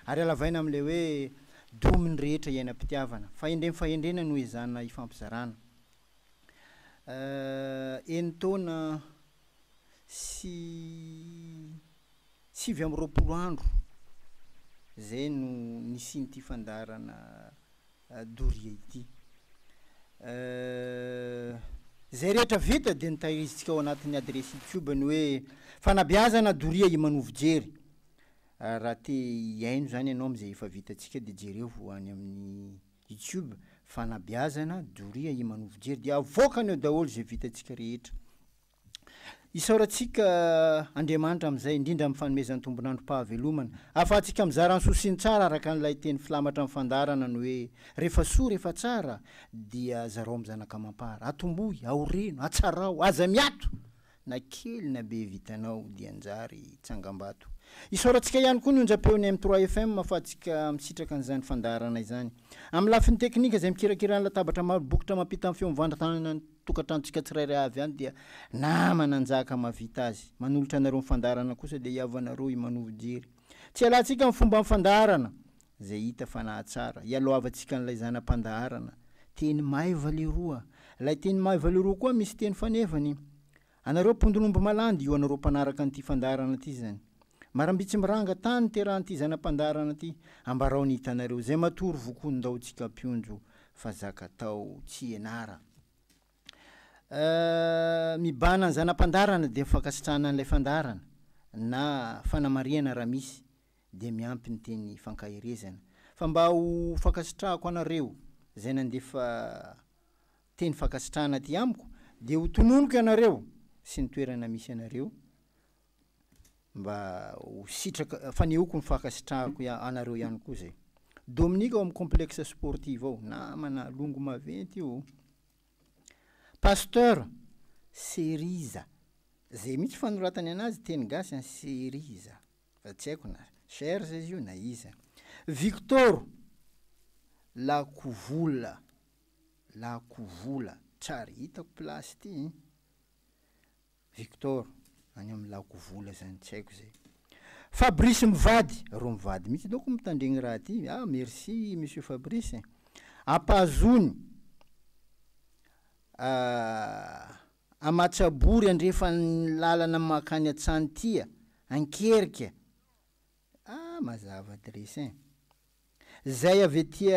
Ary halavaina amin'ilay hoe domy ny rehetra iainam-pitiavana. Fahendrem fahendrena no ezahana ifampizarana. Enin-taona sy 29 andro izay no nisian'ity fandaharana doria ity. Izay rehetra vita dia notahirizintsika ao anatin'ny adiresy YouTube ny hoe Fanabeazana doria i Manovo Jery. Raha te hihaino izany ianao amin'izay efa vitantsika dia jereo any amin'ny YouTube Fanabeazana doria i Manovo Jery dia avoakany eo daholo izay vitantsika rehetra. Isaorantsika Andriamanitra amin'izay, indrindra amin'ny fanomezany tombon'androm-pahavelomana, ahafahantsika mizara ny soa sy ny tsara araka an'ilay teny filamatra amin'ny fandaharana ny hoe, Rehefa soa, rehefa tsara, dia zarao amin'ny zanaka amam-para. Atombohy, aoreno, atsarao, aza miato! Na kely na be vitanao dia anjary tsangambato. Isaorantsika ihany koa ny onjam-peon'ny M trois FM ahafahantsika misitraka an'izany fandaharana izany. Amin'ny lafiny teknika izay mikirakira ny latabatra maro bokotra mampita ny feo mivantana ny tokantranontsika tsirairay avy any dia namana Njaka mahavita azy. Manolotra anareo ny fandaharana kosa dia hiavanareo i Manovo Jery. Tsy ialantsika ny fomban'ny fandaharana izay hita fa nahatsara. Ialohavantsika an'ilay zana-pandaharana. Teny maiva leroa. Ilay teny maiva leroa koa misy teny fanevany. Anareo mpondron'omby malandy io anareo mpanaraka an'ity fandaharana ity izany. Marambitsy miranga tany niterahan'ity zana-pandaharana ity, ambarao ny hitanareo, izay matory vokoa ndao tsika mpionjo fa zaka tao tsy ianara. Euh, mibahana ny zana-pandaharana dia fankasitrahana an'ilay fandaharana na fanamarihana raha misy dia miampy ny teny fankaherezana. Fa mba ho fankasitrahako anareo izay nandefa teny fankasitrahana aty amiko dia ho tononiko ianareo sy ny toerana misy anareo mba ho sitraka fanehoako ny fankasitrahako anareo ihany koa zay. Dominique ao amin'ny complexe sportive ao, namana longo maventy io. Pasteur Seriza, zay mihitsy fanoratany anazy teny gasy an, Seriza, fa tsy haiko na Serge izy io na iza. Victor Lakovola. Lakovola, tsary hitako place ty ein! Victor, any amin'ny lakovola zany, tsy haiko zay. Fabrice mivady, reo mivady mihitsy doko mitandregny raha ty, ah merci monsieur Fabrice. Ampazony, Amatsabory andrefan'ny lalana makany Antsantia, Ankerika, ah mazava adresse ein! Zay avy aty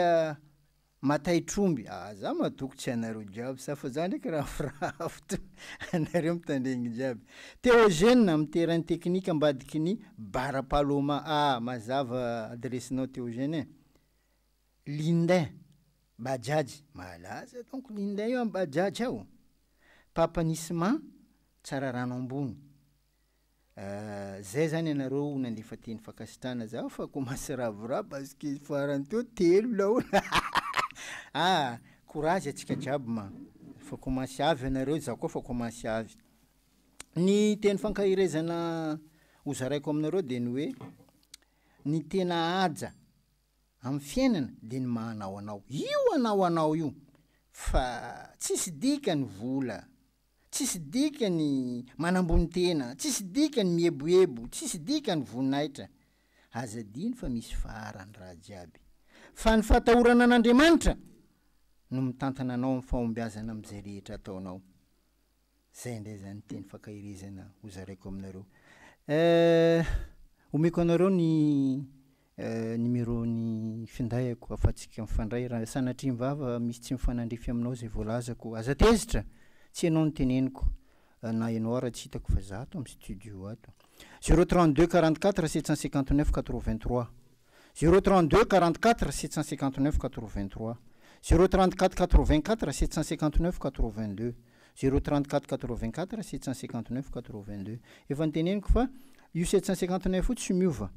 Mataitr'omby, ah za matoky tsy anareo jiaby sa fa za ndraiky ravoravo to anareo mitandregny jiaby. Théogène amin'ny terrain technique ambadiky ny Bar Paloma, ah mazava adresse-nao Théogène eh. Lindin, Bajaj, malaza donc Lindin io amin'ny Bajaj ao. Papa Nisma, Tsararano ambony. Euh zay zany ianareo nandefa teny fankasitrahana za fa commence ravoravo parce que farany teo telo laolo ah courage atsika jiaby ma fa commence avy ianareo za koa fa commence avy ny teny fankaherezana ho zaraiko aminareo de ny hoe ny tena haja amin'ny fiainana de ny maha anao anao io anao anao io fa tsisy dikany vola Tsisy dikany manambony tena, tsisy dikany mieboebo, tsisy dikany voninahitra. Aza adino fa misy farany raha jiaby. Fa ny fahatahorana an'Andriamanitra no mitantana anao amin'ny fahombiazana amin'izay rehetra ataonao. Zay indray zany teny fankaherezana ho zaraiko aminareo. Eh, omeko anareo ny Numéro ny finday-ako afatsika mifandray raha sanatria ny vava misy tsy mifanandrify aminao izay voalazako aza tezitra tsy ianao no teneniko na ianao ara tsy hitako fa za ato amin'ny studio ato 032 44 759 83 032 44 759 83 034 84 759 82 034 84 759 82 efa noteneniko fa io 759 io tsy miova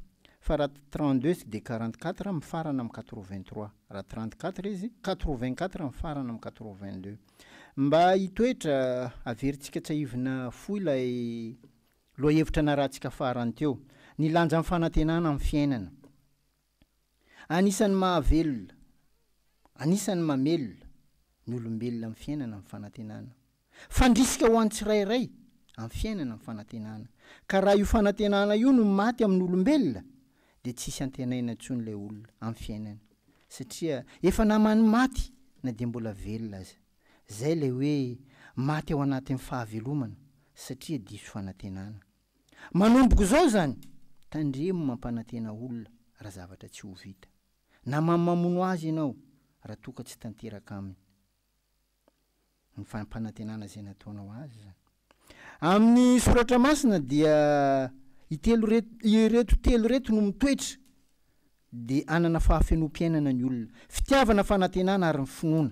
Fa raha 32 dia 44 mifarana amin'ny 83. Raha 34 izy, 84 mifarana amin'ny 82. Mba hitoetra, averintsika tsiahivina fohy ilay lohahevitra narahantsika farany teo, ny lanjan'ny fanantenana amin'ny fiainana. Anisan'ny mahavelona, anisan'ny mamelona ny olombelona amin'ny fiainana ny fanantenana. Fandrisika ho an'ny tsirairay amin'ny fiainana ny fanantenana. Ka raha io fanantenana io no maty amin'ny olombelona, dia tsisy antenaina intsony ilay olona amin'ny fiainany satria efa naman'ny maty na dia mbola velona aza. Izay ilay hoe maty ao anatin'ny fahavelomana satria diso fanantenana. Manomboka izao izany, tandremo mampanantena olona raha zavatra tsy ho vita. Naman'ny mamono azy ianao raha toa ka tsy tanteraka aminy. Ny fampanantenana izay nataonao azy izany. Amin'ny soratra masina dia itelo ireto telo ireto no mitoetra dia hanana fahafenoam-piainana ny olona. Fitiavana, fanantenana ary ny finoana.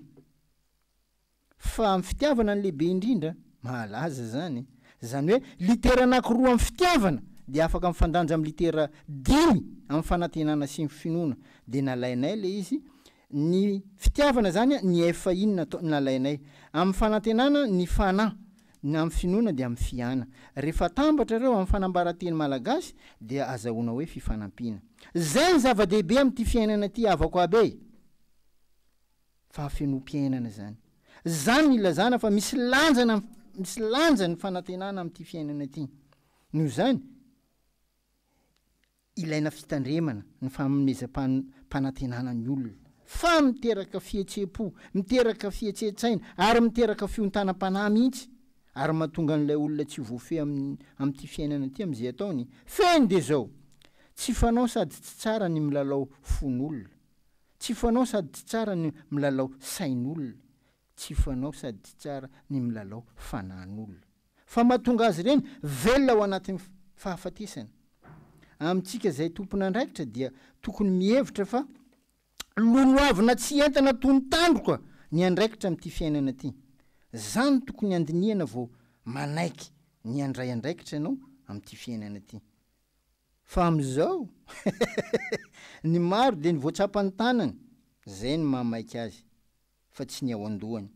Fa amin'ny fitiavana ny lehibe indrindra, mahalaza izany. Izany hoe litera anankiroa amin'ny fitiavana dia afaka mifandanja amin'ny litera dimy amin'ny fanantenana sy ny finoana. Dia nalainay ilay izy Ny fitiavana izany ny F iny natao nalainay. Amin'ny fanantenana ny fana, ny amin'ny finoana dia amin'ny fiana. Rehefa atambatra ireo amin'ny fanambaran-teny malagasy dia azahoana hoe fifanampiana. Izay ny zava-dehibe amin'ity fiainana ity havako aby e! Fahafenoam-piainana izany. Izany no ilazana fa misy lanjana misy lanja ny fanantenana amin'ity fiainana ity. Noho izany, Ilaina fitandremana ny fanomezam-panantenana ny olona, fa miteraka fihetseham-po, miteraka fihetsehantsaina ary miteraka fiontanam-panahy mihitsy ary mahatonga an'ilay olona tsy ho voafehy amin'ny amin'ity fiainana ity amin'izay ataony. Fehiny dia izao, tsy fanao sady tsy tsara ny milalao fon'olona. Tsy fanao sady tsy tsara ny milalao sain'olona. Tsy fanao sady tsy tsara ny milalao fanahin'olona. Fa mahatonga azy ireny velona ao anatin'ny fahafatesana. Amintsika izay tompon'andraikitra dia tokony mihevitra fa lolohavina tsy entana toy ny tandroka ny andraikitra amin'ity fiainana ity. Zany no tokony handinihana vao manaiky ny handray andraikitra ianao amin'ity fiainana ity. Fa amin'izao ny maro dia ny voatsapan'ny tanany, zay no mahamaika azy fa tsy ny ao an-dohany.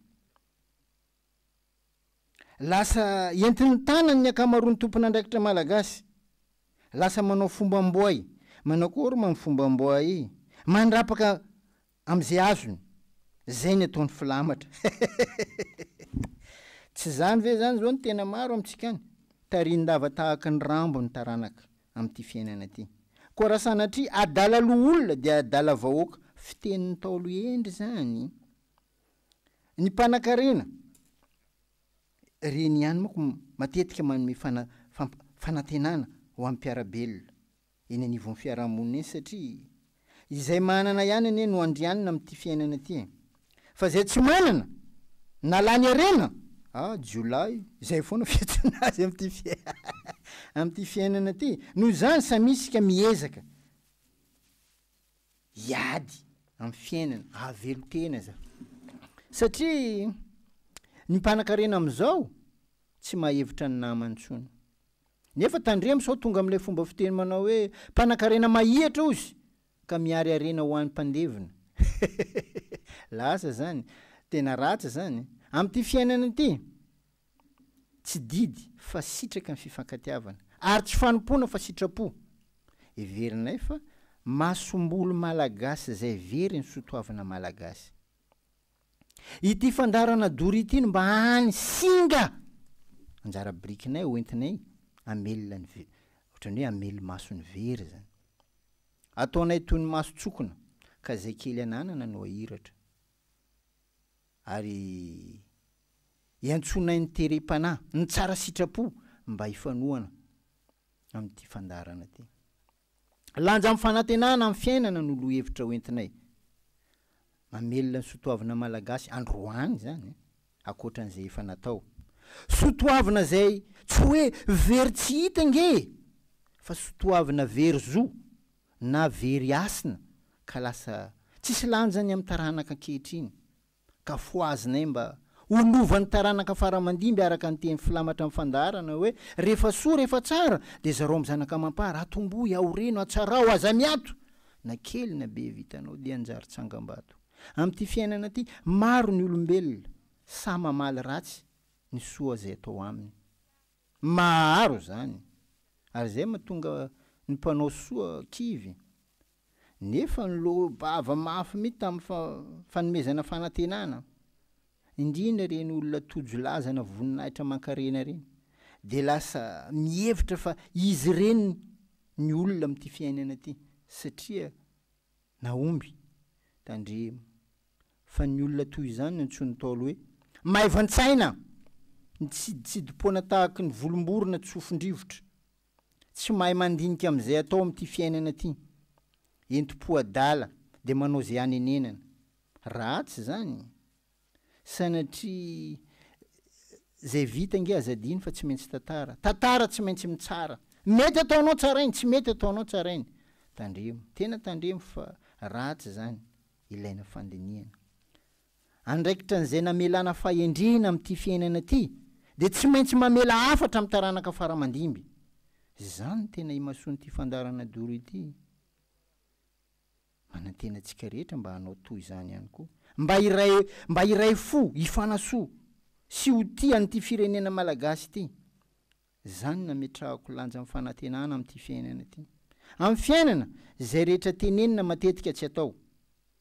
Lasa entin'ny tanany ny ankamaroan'ny tompon'andraikitra malagasy. Lasa manao fombam-boay, manakory ma ny fombam-boay? Mandrapaka amin'izay azony. Izay ny ataony filamatra. Tsy izany ve izany izao no tena maro amintsika any? Tarihin-dava tahaka ny rambo ny taranaka amin'ity fiainana ity. Koa raha sanatria adala loholona dia adala vahoaka, fitenin'ny Ntaolo hendry izany. Ny mpanakarena, ireny ihany manko matetika manome fana, famp, fanantenana ho an'ny mpiara-belona eny anivon'ny fiarahamonina eny satria izay manana ihany anie no andrianina amin'ity fiainana ity e! Fa izay tsy manana na lany harena, ah jiolahy, izay foana fiantsoana azy amin'ity fia, amin'ity fiainana ity. Noho izany samy isika miezaka. hiady amin'ny fiainana, hahavelon-tena aza. Satria ny mpanankarena amin'izao tsy mahevitra ny namany intsony. Nefa tandremo sao tonga amin'ilay fomba fiteny manao hoe mpanankarena mahihatra ozy ka mihary harena ho an'ny mpandevina. Lasa zany, tena ratsy zany. Amin'ity fiainana ity, Tsy didy fa sitraka ny fifankatiavana, ary tsy fanompoana fa sitrapo. Heverinay fa masomboly malagasy izay very ny sotoavina malagasy. Ity fandaharana doria ity no mba hany singa anjara birikinay hoentinay hamelona ny ve, ohatran'ny hoe hamely maso ny very izany. Ataonay toy ny mason-tsokina ka izay kely ananana no ahiratra. Ary iantsoanay ny terem-panahy, ny tsara sitrapo mba hifanohana amin'ity fandaharana ity. Lanja amin'ny fanantenana amin'ny fiainana no lohahevitra hoentinay. Mamelona ny sotoavina malagasy androany izany, ankoatra an'izay efa natao. Sotoavina izay tsy hoe very tsy hita ange e! Fa sotoavina very zo na very hasina ka lasa tsisy lanjany amin'ny taranaka ankehitriny ka fohazinay mba ho lovan'ny taranaka fara aman-dimby araka ny teny filamatra amin'ny fandaharana hoe rehefa soa rehefa tsara dia zarao amin'ny zanaka amam-para atombohy aoreno atsarao aza miato na kely na be vitanao dia hanjary tsangambato amin'ity fiainana ity maro ny olombelona sahy mamaly ratsy ny soa izay atao aminy Maro izany, ary izay mahatonga ny mpanao soa kivy. Nefa niloa-bava mafy mihitsy tamin'ny fanomezana fanantenana, indrindra ireny olona tojo laza na voninahitra aman-karena ireny, dia lasa mihevitra fa izy ireny ny olona amin'ity fiainana ity. Satria nahomby. Tandremo fa ny olona toy izany no antsoin'ny Ntaolo hoe maivan-tsaina! Mitsiditsidim-poana tahaky ny volom-borona tsofin-drivotra. Tsy mahay mandinika amin'izay atao amin'ity fiainana ity. Entim-po adala dia manao izay hanenenana. Ratsy izany. Sanatria zay vita ange aza adino fa tsy maintsy tantara. Tantara tsy maintsy mitsara. Mety ataonao tsarainy, tsy mety ataonao tsarainy. Tandremo, tena tandremo fa ratsy zany, ilaina fandinihana. Andraikitra an'izay namelana fahendrena amin'ity fiainana ity dia tsy maintsy mamela hafatra amin'ny taranaka fara aman-dimby. Izany no tena imasoan'ity fandaharana Doro ity. Manantena antsika rehetra mba hanao toy izany ihany koa. Mba hiray mba hiray fo, hifanasoa sy ho tia an'ity firenena malagasy ity. Izany no nametrahako lanja amin'ny fanantenana amin'ity fiainana ity. Amin'ny fiainana, izay rehetra tenenina matetika tsy atao,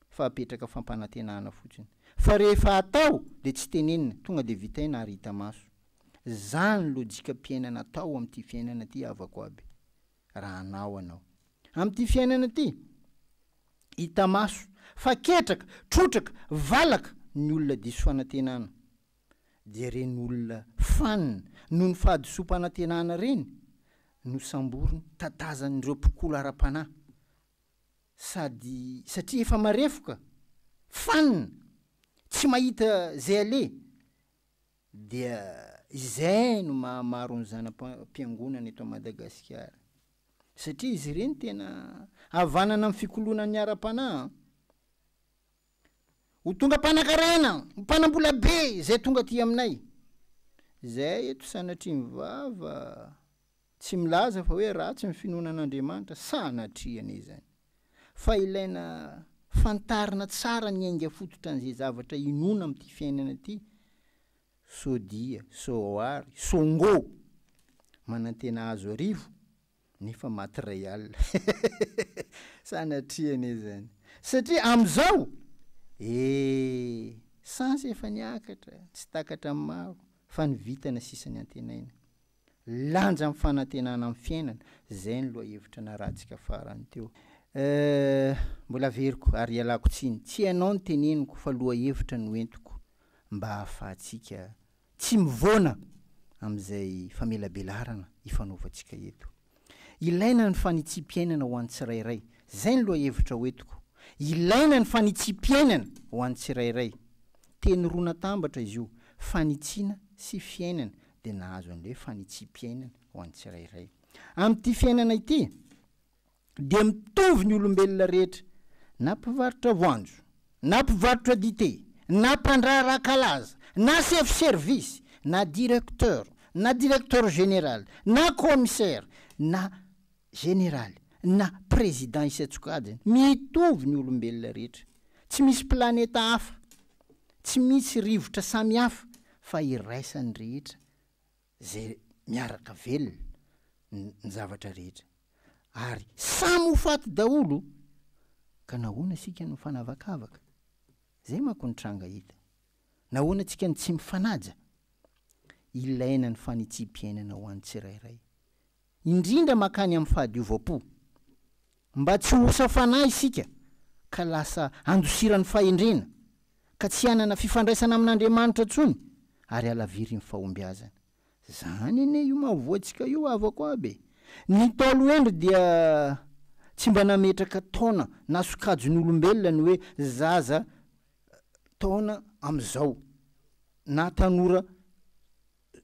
fa apetraka fampanantenana fotsiny. Fa rehefa atao dia tsy tenenina, tonga dia vitaina ary hita maso. Izany lojikam-piainana atao amin'ity fiainana ity havako aby. raha hanao anao. Amin'ity fiainana ity, hita maso fa ketraka, trotraka, valaka ny olona diso fanantenana. Dia ireny olona fanina noho ny fahadisoam-panantenana ireny no samboriny tatazan'ireo mpikolo ara-panahy. Sady satria efa marefoka, fanina, tsy mahita izay aleha. Dia izay no maha maro ny zana-piangonana eto Madagasikara. Satria izy ireny tena havanana amin'ny fikoloana ny ara-panahy an. Ho tonga mpanankarena, ho mpanambola be izay tonga aty aminay. Izay eto sanatria ny vava tsy milaza fa hoe ratsy ny finoana an'Andriamanitra, sanatria anie izany. Fa ilaina fantarina tsara ny ainga fototra an'izay zavatra inoana amin'ity fiainana ity, Sodia, Soary, Songo! Manantena hahazo arivo nefa maty iray alina. Sanatria anie izany. Satria amin'izao, eh! Sansy efa niakatra, tsy takatra ny maro, fa ny vintana sisa ny antenaina. Lanja amin'ny fanantenana amin'ny fiainana, izay ny lohahevitra narahantsika farany teo. Eh, mbola averiko ary ialako tsiny, tsy ianao no teneniko fa lohahevitra no entiko mba hahafahantsika tsy mivoana amin'izay famelabelarana ifanaovantsika eto. Ilaina ny fanitsiam-piainana ho an'ny tsirairay. Izay ny lohahevitra hoentiko. Ilaina ny fanitsiam-piainana ho an'ny tsirairay. Teny roa natambatra izy io, fanitsiana sy fiainana, dia nahazo an'ilay hoe fanitsiam-piainana ho an'ny tsirairay. Amin'ity fiainana ity, dia mitovy ny olombelona rehetra, na mpivarotra voanjo, na mpivarotra dite, na mpandraharaha kalaza, na chef service, na directeur, na directeur général, na commissaire, na général, na président isan-tsokajiny. Mitovy ny olombelona rehetra. Tsy misy planeta hafa, tsy misy rivotra samihafa fa iraisan'ny rehetra izay miaraka velona ny zavatra rehetra ary samy ho faty daholo ka nahoana isika no mifanavakavaka? Zay manko ny tranga hita. Nahoana tsika no tsy mifanaja? Ilaina ny fanitsiam-piainana ho an'ny tsirairay. Indrindra mankany amin'ny fahadiovam-po. Mba tsy ho osa fanahy isika ka lasa andosiran'ny fahendrena, ka tsy hanana fifandraisana amin'Andriamanitra intsony ary halavirin'ny fahombiazana. Zany anie io mahavoa antsika io havako aby e! Ny Ntaolo hendry dia tsy mba nametraka taona na sokajin'olombelona ny hoe zaza taona amin'izao na tanora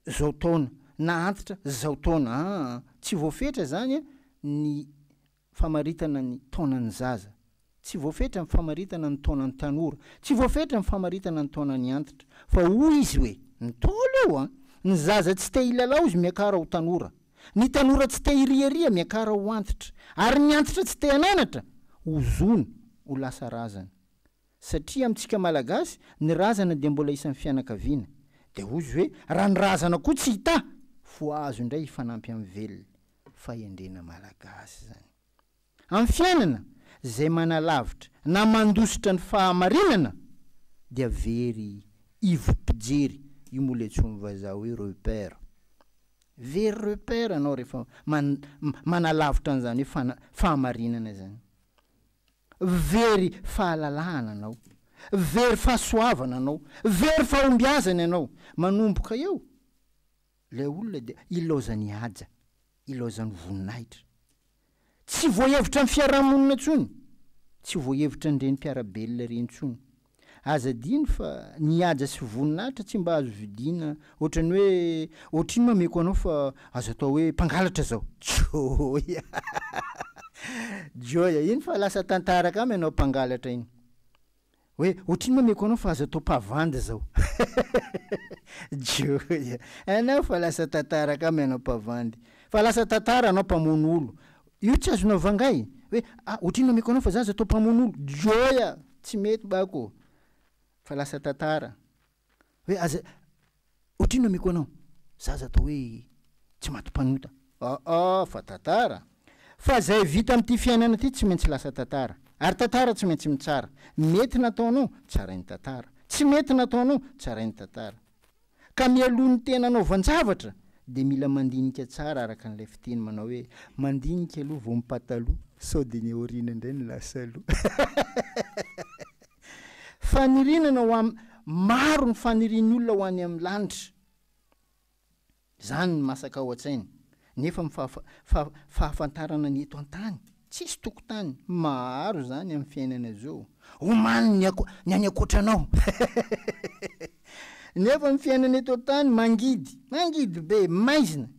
zao taona na antitra zao taona aa! Tsy voafetra zany ny famaritana ny taonan'ny zaza. Tsy voafetra ny famaritana ny taonan'ny tanora. Tsy voafetra ny famaritana ny taonan'ny antitra. Fa hoy izy hoe, ny Ntaolo io an! Ny zaza tsy te hilalao izy miakara ho tanora. Ny tanora tsy te hiriaria miakara ho antitra. Ary ny antitra tsy te hananatra, ozona ho lasa razana. Satria amintsika Malagasy, ny razana dia mbola isan'ny fianakaviana. Dia hoy izy hoe, raha ny razana koa tsy hita, voahazo indray hifanampy amin'ny velona. Fahendrena Malagasy izany. Amin'ny fiainana, izay manalavitra na mandositra ny fahamarinana dia very ivom-pijery, io moa ilay antsoin'ny vazaha hoe repère. Very repère ianao rehefa manalavitra an'izany hoe fahamarinana izany. Very fahalalahana anao. Very fahasoavana anao. Very fahombiazana ianao. Manomboka eo, ilay olona dia ilaozany haja, ilaozany voninahitra. Tsy voahevitra ny fiarahamonina intsony, tsy voahevitra an'ireny mpiara-belona ireny intsony. Aza adino fa ny haja sy voninahitra tsy mba azo vidiana ohatran'ny hoe ohatrino ameko anao fa azo atao hoe mpangalatra zao. Joy Joy iny fa lasa tantara kama ianao mpangalatra iny. Hoe otrino ameko anao fa aza atao mpavandy zao. Joy anao fa lasa tantara kama ianao mpavandy. Fa lasa tantara anao mpamono olo. Io tsy azonao vangay hoe ah otrino ameko anao fa za aza atao mpamono olo. Joy a! Tsy mety bako. Fa lasa tantara. Hoe aza otrino ameko anao za aza atao hoe tsy maty mpanota. Aa fa tantara. Fa zay vita amty fiainana ty tsy maintsy lasa tantara. Ary tantara tsy maintsy mitsara. Mety nataonao, tsarain'ny tantara. Tsy mety nataonao, tsarain'ny tantara. Ka mialoha ny tena anaovan-javatra dia mila mandinika tsara araka an'ilay fiteny manao hoe mandinika aloha vao mipataloha sao dia ny aoriana indray no lasa aloha. Faniriana ho am, maro ny fanirian'ny olona ho any amin'ny lanitra. Izany ny masaka ao an-tsainy. Nefa ny fahafa, faha, fahafantarana ny eto an-tany, tsisy tokotany, maro izany amin'ny fiainana izao. Omano ny ako, ny any ankoatranao. Nefa ny fiainana eto an-tany mangidy, mangidy be, maizina.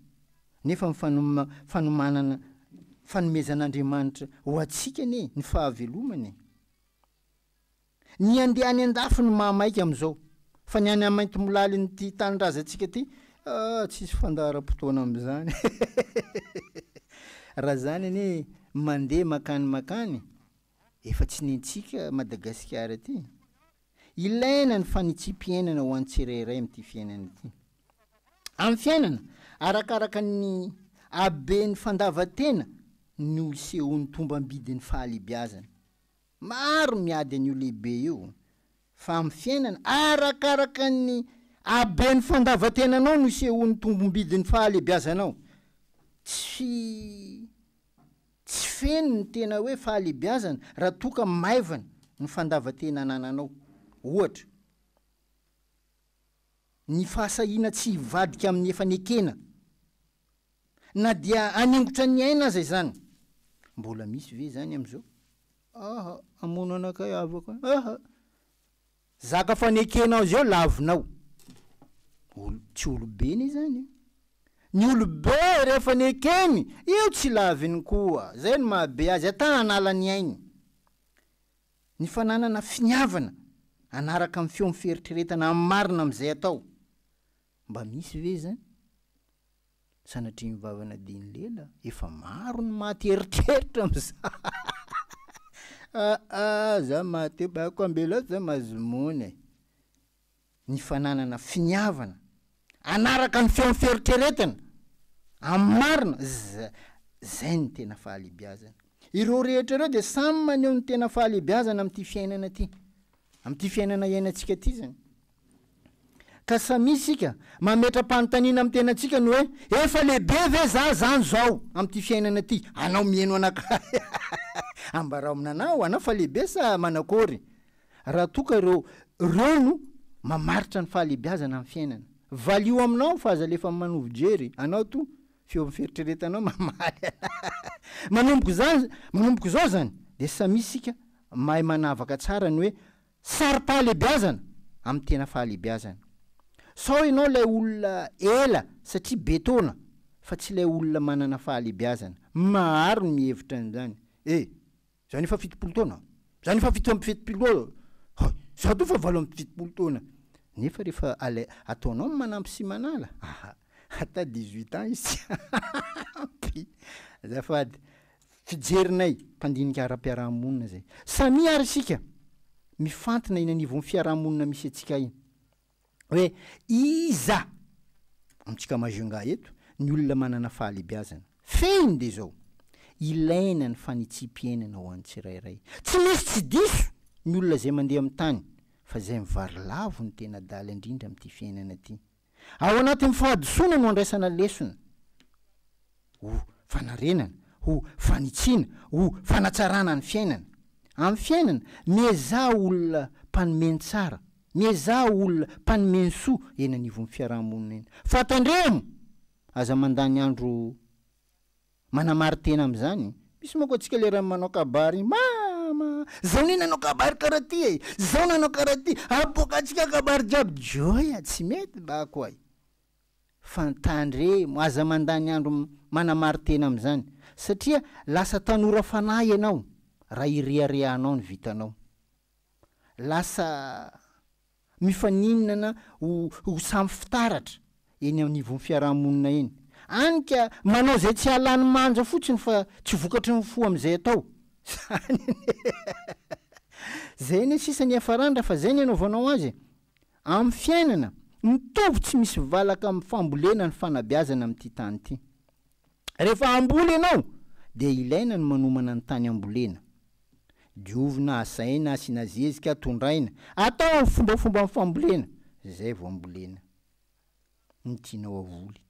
Nefa ny fanoma, fanomanana, fanomezan'Andriamanitra ho antsika anie ny fahavelomana e. Ny handeha any andafy no mahamaika amin'izao fa ny any Maintimolalin'ity tanindrazantsika ity ah tsisy fandaharam-potoana amin'izany. Raha izany anie mandeha makany makany efa tsy nentsika Madagasikara ity. Ilaina ny fanitsiam-piainana ho an'ny tsirairay amin'ity fiainana ity. Amin'ny fiainana, arakaraka ny haben'ny fandavan-tena no isehoan'ny tombam-bidin'ny fahalehibiazana. Maro miady an'io lehibe io fa amin'ny fiainana, arakaraka ny haben'ny fandavan-tenanao no isehoan'ny tombom-bidin'ny fahalehibiazanao. Tsy tsy feno ny tena hoe fahalehibiazana raha toa ka maivana ny fandavan-tena anananao. Ohatra, ny fahasahiana tsy hivadika amin'ny efa nekena. Na dia haningotra ny aina aza izany. Mbola misy ve izany amin'izao? Aha, hamono anakay havako an! Aha! Zaka fanekenao izao lavinao. Olo, tsy olobe anie izany e! Ny olobe rehefa nekeny, io tsy laviny koa. Izay no mahabe azy, ata hanala ny ainy. Ny fananana finiavana hanaraka ny feon'ny fieritreretana amin'ny marina amin'izay atao. Mba misy ve izany? Sanatria ny vava nadiny lela, efa maro ny maty eritreritra amza aa za maty eo bako ambela za mahazo mony e! Ny fananana finiavana hanaraka ny feon'ny fieritreretana amin'ny marina, zay no tena fahalebiazana. Ireo rehetra ireo dia samy maneho ny tena fahalebiazana amin'ity fiainana ity, amin'ity fiainana iainantsika ity zany. Ka samia isika mametra-panontaniana amin'ny tenantsika ny hoe, efa lehibe ve za zany zao amin'ity fiainana ity? Anao miheno anakahy ambarao aminanao, anao fa lehibe sa manakory? Raha toa ka ireo ireo no mamaritra ny fahalehibiazana amin'ny fiainana. Valio aminao fa aza alefa manovo jery, anao to feo fieritreretanao mamaly anah. Manomboka izany, manomboka izao zany dia samia isika mahay manavaka tsara ny hoe Saro-pahalebiazana amin'ny tena fahalebiazana. Sao ianao ilay olona ela satria be taona fa tsy ilay olona manana fahalebiazana. Maro ny mihevitra an'izany. E! Za nefa 70 taona. Za nefa 77 taona. Hay! Za toa fa 78 taona. Nefa rehefa alai- ataonao ny manampy sy manala, aha! Ata 18 ans izy tsy ampy. Azafady. Fijerinay mpandinika ara-piarahamonina izay. Samia ary isika mifantina eny anivon'ny fiarahamonina misy antsika iny hoe iza amintsika Majunga eto ny olona manana fahalebiazana. Fehiny dia izao, ilaina ny fanitsiam-piainana ho an'ny tsirairay. Tsy misy tsy diso ny olona izay mandeha amin'ny tany fa izay mivarilavo no tena adala indrindra amin'ity fiainana ity. Ao anatin'ny fahadisoana no andraisana lesona ho fanarenana, ho fanitsiana, ho fanatsarana ny fiainana. Amin'ny fiainana, miezaha ho olona mpanome ny tsara, miezaha ho olona mpanome ny soa eny anivon'ny fiaraha-monina eny. Fa tandremo! Aza mandany andro manamari-tena amin'izany. Misy manko antsika leran'ny manao kabary iny, mama! Zao ne nanao kabary karaha ty e! Zao nanao karaha ty! Aboakantsika kabary jiaby! Joy a! Tsy mety bako ay! Fa tandremo, aza mandany andro manamari-tena amin'izany, satria lasa tanora fanahy ianao raha ireharehanao ny vitanao. Lasa mifaninana ho ho samy fitaratra eny anivon'ny fiarahamonina eny. Any ka manao izay tsy hahalany manja fotsiny fa tsy vokatry ny fo amin'izay atao. Zany anie. Zay anie sisa ny hiafarany raha fa zay ny anaovanao azy e. Amin'ny fiainana, mitovy tsy misy valaka amin'ny fambolena ny fanabeazana amin'ity tany ity. Rehefa hamboly ianao dia ilaina ny manomana ny tany hambolena. Diovina, asaina, asiana zezika, tondraina. Atao amin'ny fombafomban'ny fambolena, izay vao ambolena ny tianao havoly.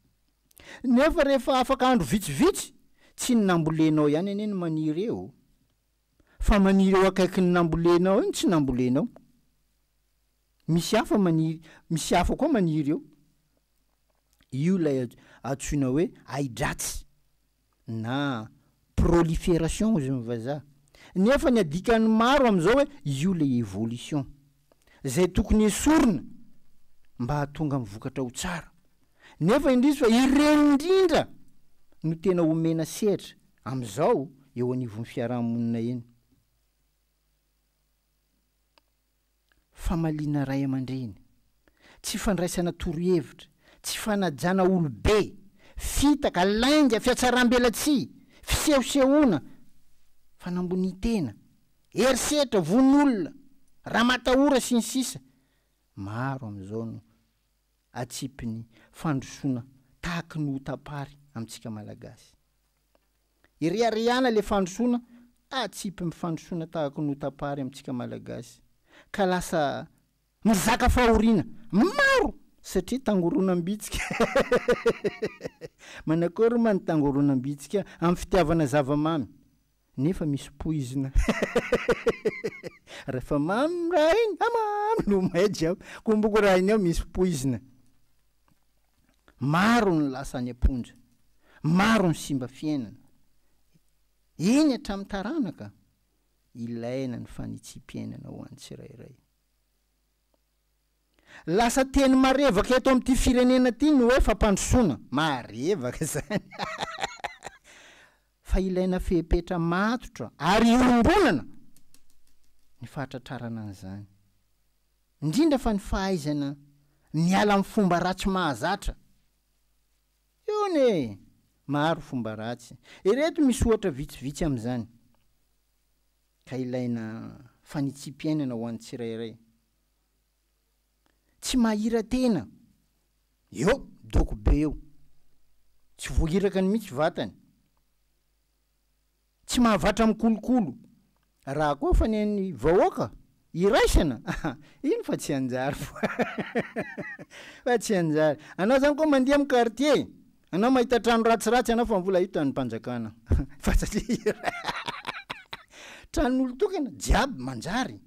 Nefa rehefa afaka andro vitsivitsy, tsy ny nambolenao ihany anie no maniry eo, fa maniry eo akaikin'ny nambolenao eo ny tsy nambolenao. Misy hafa maniry, misy hafa koa maniry eo. Io ilay antsoina hoe ahi-dratsy na prolifération hozy ny vazaha. Nefa ny adikan'ny maro amin'izao hoe io ilay évolution. Izay tokony esorina mba hahatonga ny vokatra ho tsara. Nefa indrisy fa ireny indrindra no tena omena sehatra amin'izao eo anivon'ny fiarahamonina eny. Famaliana ray aman-dreny, tsy fandraisana torohevitra, tsy fanajana olobe, fitaka, lainga, fihatsaram-belatsihy, fisehosehoana, fanambonian-tena, herisetra, vono olona, ramatahora sy ny sisa Maro amin'izao no atsipin'ny fandrosoana tahaky ny hotam-pary amintsika Malagasy. Ireharehana le fandrosoana atsipy ny fandrosoana tahaky ny hotam-pary amintsika Malagasy ka lasa mizaka fahoriana maro satria tangoronam-bitsika Manakory ma ny tangoronam-bitsika amin'ny fitiavana zava-mamy nefa misy poizina Rehefa mamy raha iny ah mamy lomay jiaby komboko raha iny ao misy poizina Maro ny lasa any am-ponja, maro ny simba fiainana, eny hatramin'ny taranaka. Ilaina ny fanitsiam-piainana ho an'ny tsirairay. Lasa teny marevaka eto amin'ity firenena ity ny hoe fampandrosoana. Marevaka izany. Fa ilaina fepetra matotra ary iombonana ny fahatratrarana an'izany. Indrindra fa ny fahaizana miala amin'ny fomba ratsy mahazatra. Io anie e! Maro fomba ratsy. Ireto misy ohatra vitsivitsy amin'izany, ka ilaina fanitsiam-piainana ho an'ny tsirairay. Tsy mahira-tena. Eo, doko be eo. Tsy voahirakany mihitsy vatany. Tsy mahavatra mikolokolo. Raha koa fa ny an'ny vahoaka iraisana, iny fa tsy hanjary fa tsy hanjary. Anao zany koa mandeha amin'ny quartier, anao mahita trano ratsiratsy anao fa mbola io tanim-panjakana fa satria tranon'olon-tokana jiaby manjary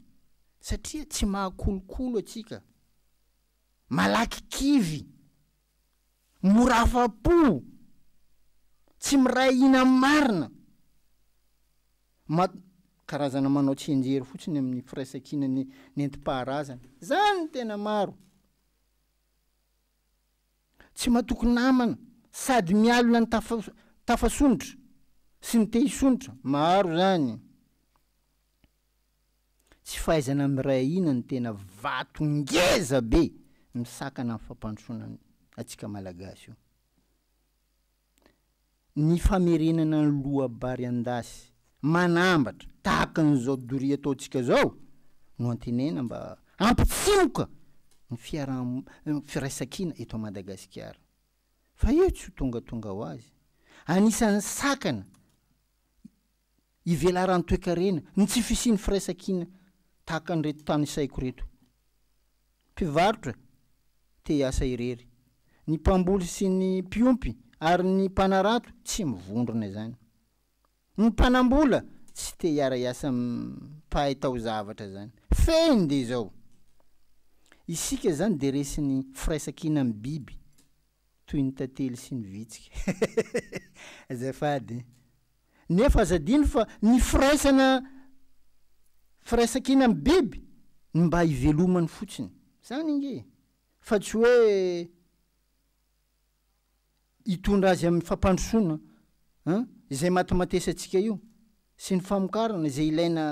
satria tsy mahakolokolo antsika, malaky kivy. Mora afa-po, tsy miray hina marina, ma karazana manao tsianjery fotsiny amin'ny firaisankina ny nentim-paharazana. Zany no tena maro. Tsy matoky namana sady mialona ny tafa tafasondrotra sy ny te hisondrotra. Maro zany. Tsy fahaizana miray hina no tena vato ngeza be misakana ny fampandrosoana antsika Malagasy io. Ny famerenana ny loa-bary an-dasy manambatra tahaka an'izao doria ataontsika izao no antenaina mba hampitsimoka ny fiaraha firaisankina eto Madagasikara. Fa io tsy ho tongatonga ho azy. Anisan'ny sakana ivelaran'ny toekarena, ny tsy fisian'ny firaisankina tahaka an'ireto tanisaiko ireto. Mpivarotra te hiasa irery, ny mpamboly sy ny mpiompy ary ny mpanarato tsy mivondrona izany. Ny mpanambola tsy te hiara-hiasa amin'ny mpahay taozavatra zany. Fehiny de izao, isika zany de resin'ny firaisankina amin'ny biby toy ny tantely sy ny vitsika. Azafady. Nefa aza adino fa ny firaisana firaisankina amin'ny biby ny mba hivelomany fotsiny. Zany ange e! Fa tsy hoe hitondra azy amin'ny fampandrosoana an, izay matimatesantsika io, sy ny famokarana izay ilaina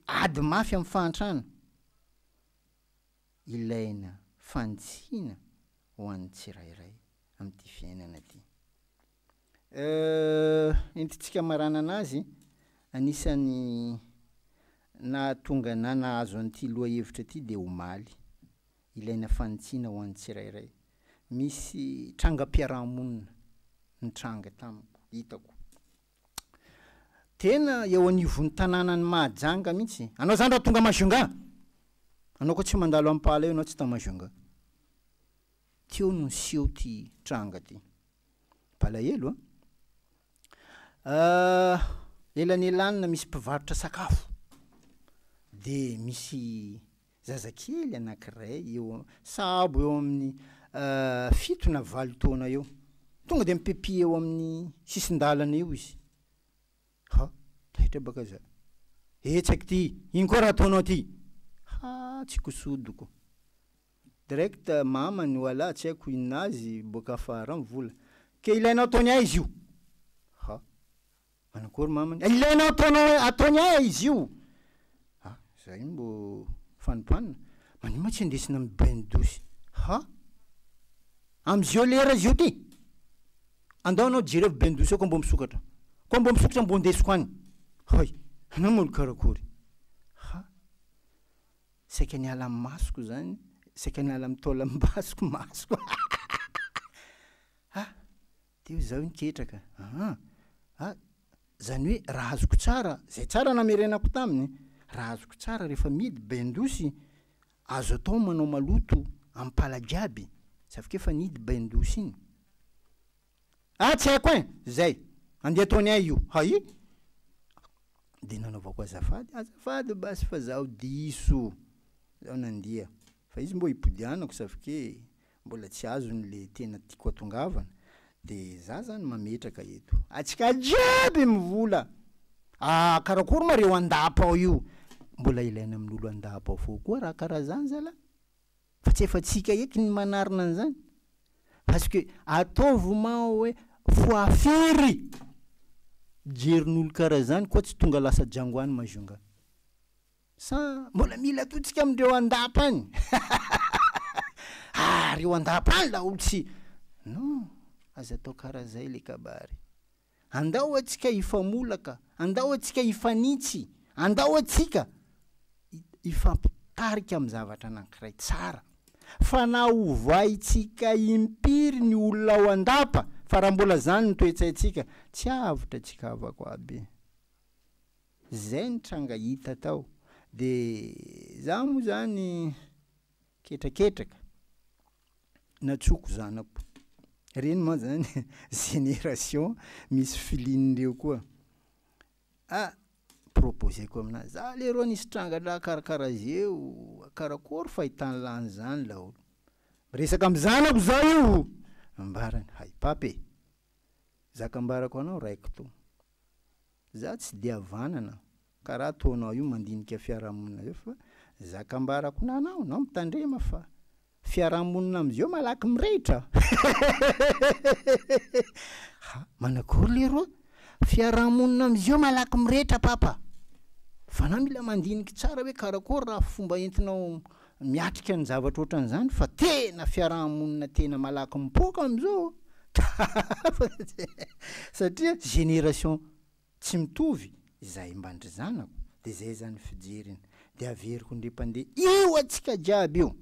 ady mafy amin'ny fahantrana. Ilaina fanitsiana ho an'ny tsirairay amin'ity fiainana ity. Euh, entintsika hamaranana azy, anisan'ny nahatonga na nahazo an'ity lohahevitra ity dia omaly. Ilaina fanitsiana ho an'ny tsirairay. Misy trangam-piarahamonina nitranga tamiko, hitako. Tena eo anivon'ny tanànan'i Mahajanga mihitsy. Anao zany raha tonga Majunga, anao koa tsy mandalo Ampala eo anao tsy ta Majunga. Teo no niseho ty tranga ty. Mpalahelo an! Elanelanina misy mpivarotra sakafo de misy zazakely anankiray eo sahabo eo amin'ny fito na valo taona eo, tonga de mipepi eo amin'ny sisin-dalana eo izy, ha! Taitra baka za, hetsaky ty, ino koa raha ataonao ty? Ha! Tsy kosodoko. Direct mamany wala tsy haiko inona azy boaka afara am vola ke ilainao ataony aiza io? Ha! Manakory mamany? Ilainao ataonao ataony aia izy io? Ha! Zay mbo fanompanina, manino ma tsy andesina am bain douche? Ha! Amzio lera zio ty? Andao anao jerevo bain douche ao ko mbo misokatra, ko mbo misokatra mbo andesiko any, hay! Anao ma olo karakory? Ha! Saika niala amin'ny masoko zany, saika niala amin'ny taolam-basiko masoko ah! Teo izaho niketraka, aa ah! Zany hoe raha azoko tsara, zay tsara namerenako taminy, raha azoko tsara rehefa mihidy bain-dosy, azo atao manao maloto ampala jiaby, sauf que efa nihidy bain-dosy iny. Ah tsy haiko ein! Zay! Andeha ataony ay io! Hay! De nanaovako azafady, azafady basy fa zaho diso! Zaho nandia fa izy mbô ipodianako sauf que mbola tsy azony le tena tiako atongavana de za zany mametraka eto, atsika jiaby mivola! Ah karakory ma reo andapa ao io? Mbola ilaina amin'olo andapa ao fô koa raha karaha zany zalah! Fa tsy efa tsika eky ny manarina an'izany? Parce que ataovy ma hoe fois firy jerin'olo karaha zany koa tsy tonga lasa Django any Majunga. Sa mbola mila atotsika amindreo andapa any? Ah reo andapa any laolo tsy Non, aza atao karaha zay le kabary. Andao antsika hifamolaka, andao antsika hifanitsy, andao antsika hifampitarika amin'ny zavatra anankiray tsara. Fa na ovaintsika impiry ny olona ao an-dapa, fa raha mbola zany ny toe-tsaintsika, tsy avotra antsika havako aby e. Zay ny tranga hita tao. De za moa zany ketraketraka. Natsoko zanako. Reny ma zany génération misy feeling reo koa. Ah proposeko aminazy, za leroa nisy tranga-draha karakara zeo, karakory fahitan'lah an'zany laolo. Miresaka am zanako za io! Ambarany, hay papa e! Zaka ambarako anao raiko to. Za tsy de havanana karaha ataonao io mandinika fiarahamonina zao fa zaka ambarako nanao nao mitandrema fa fiarahamonina amizao malaky mirehitra ha manakory leroa fiarahamonina amizao malaky mirehitra papa fa anao mila mandiniky tsara hoe karakory raha fomba entinao miatrika ny zavatra ohatran'izany fa tena fiarahamonina tena malaky mipoaka amizao satria génération tsy mitovy izay mba ndry zanako de zay zany fijeriny de averiko ndry mpandeha io atsika jiaby io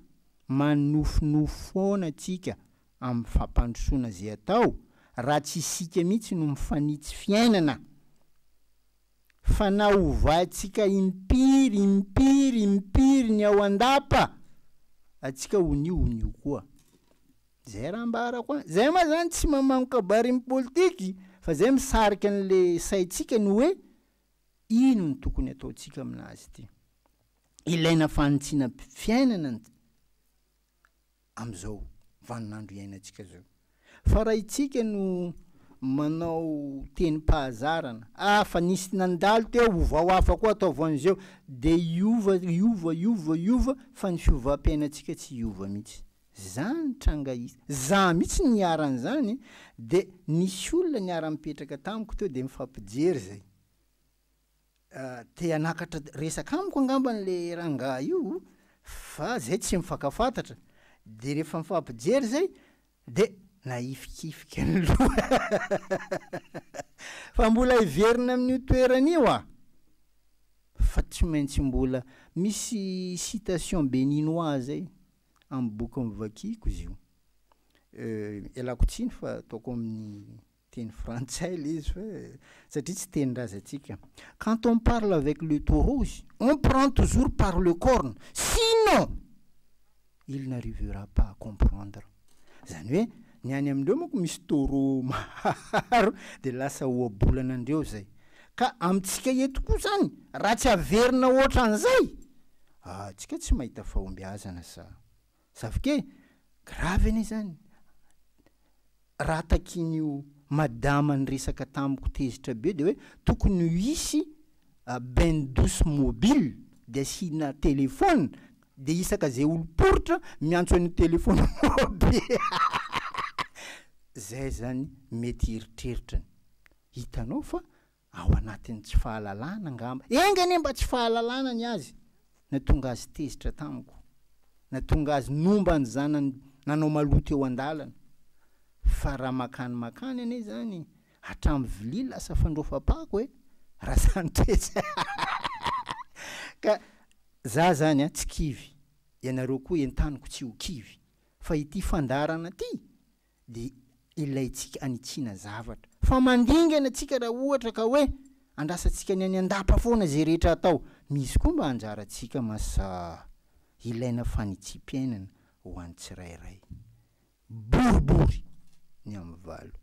manofinofy foana tsika am fampandrosoana ze atao raha tsy isika mihitsy no mifanitsy fiainana fa na ovaintsika impiry impiry impiry ny ao andapa atsika onio onio koa Zay raha ambarako an! Zay ma zany tsy mamango kabary am politiky fa zay misarika anle saintsika ny hoe. Ino no tokony ataontsika aminazy ity? Ilaina fanitsiana fiainana ny amin'izao vaninandro iainantsika izao. Fa raha itsika no manao tenim-pahazarana, ah fa nisy nandalo teo, ovao hafa koa ataovy an'izeo, dia hiova, hiova, hiova, hiova, fa ny fiovam-piainantsika tsy hiova mihitsy. Zany tranga is, za mihitsy niharan'izany, dia nisy olona niara-nipetraka tamiko teo dia mifampijery zay. Te hanakatra resaka amiko angambany le rangahy io fa zay tsy mifankafantatra de rehefa mifampijery zay de nahifikifika ny loha fa mbola hiverina amin'io toerana io ah fa tsy maintsy mbola misy citation béninois zay amin'ny boky novakiko izy io ialako tsiny fa ataoko amin'ny teny frantsay le izy fa satria tsy tenin-drazantsika. Quand on parle avec le taureau izy, on prend toujours par le corne, sinon il n'arrivera pas à comprendre. Zany hoe ny any amindreo manko misy taureau maro de lasa ohabolana andreo zay. Ka amintsika eto koa zany raha tsy averina ohatran'izay, ah tsika tsy mahita fahombiazana sa. Zavike, grave anie zany. Raha takian'io madama niresaka tamiko tezitra be de hoe tokony ho hisy bain douce mobile de asiana téléphone de isaka ze olom-poritra miantso an'io téléphone mobile zay zany mety eritreritrany. Hitanao fa Ao anatin'ny tsy fahalalana angamba. Enga anie mba tsy fahalalana ny azy natonga azy tezitra tamiko, natonga azy nomba ny zanany nanao maloto eo an-dalana. Fa raha makany makany anie izany hatramin'ny vilia lasa fandrofam-pako e! Raha zany toetra ka za zany an tsy kivy, ianareo koa entaniko tsy ho kivy fa ity fandaharana ity dia ilaintsika anitsiana zavatra. Fa mandingana tsika raha ohatra ka hoe andrasantsika ny any an-dapa foana izay rehetra atao. Misy koa mba anjarantsika masa ilaina fanitsiam-piainana ho an'ny tsirairay. Boribory ny amin'ny valo.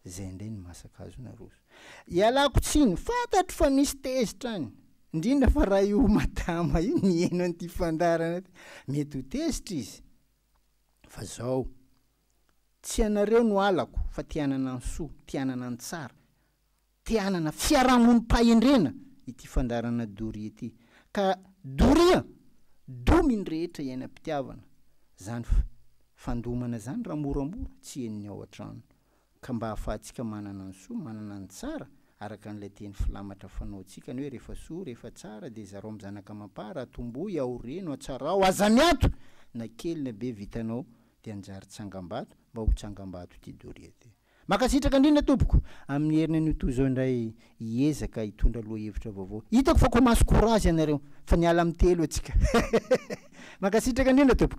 Izay indray ny masaka azo naroso. Ialako tsiny, fantatro fa misy tezitra any. Indrindra fa raha io madama io niheno an'ity fandaharana ity. Mety ho tezitra izy. Fa zao, tsy ianareo no halako fa te hanana ny soa, te hanana ny tsara, te hanana fiarahamonim-pahendrena ity fandaharana doria ity. Ka doria, domy ny rehetra iainam-pitiavana. Zany fandomana zany raha moramora tsy henon'ny ao an-trano. Ka mba ahafahantsika manana ny soa, manana ny tsara, araka an'ilay teny filamatra fanaontsika ny hoe rehefa soa, rehefa tsara dia zarao amin'ny zanaka amam-para, atombohy, aoreno, atsarao, aza miato! Na kely na be vitanao dia anjary tsangambato, mba ho tsangambato ity doria ity. Mankasitraka indrindra tompoko! Amin'ny heriny anio toy izao indray hiezaka hitondra lohahevitra vaovao. Hitako fa koa mahazo courage ianareo fa niala amin'ny telo antsika. Mankasitraka indrindra tompoko!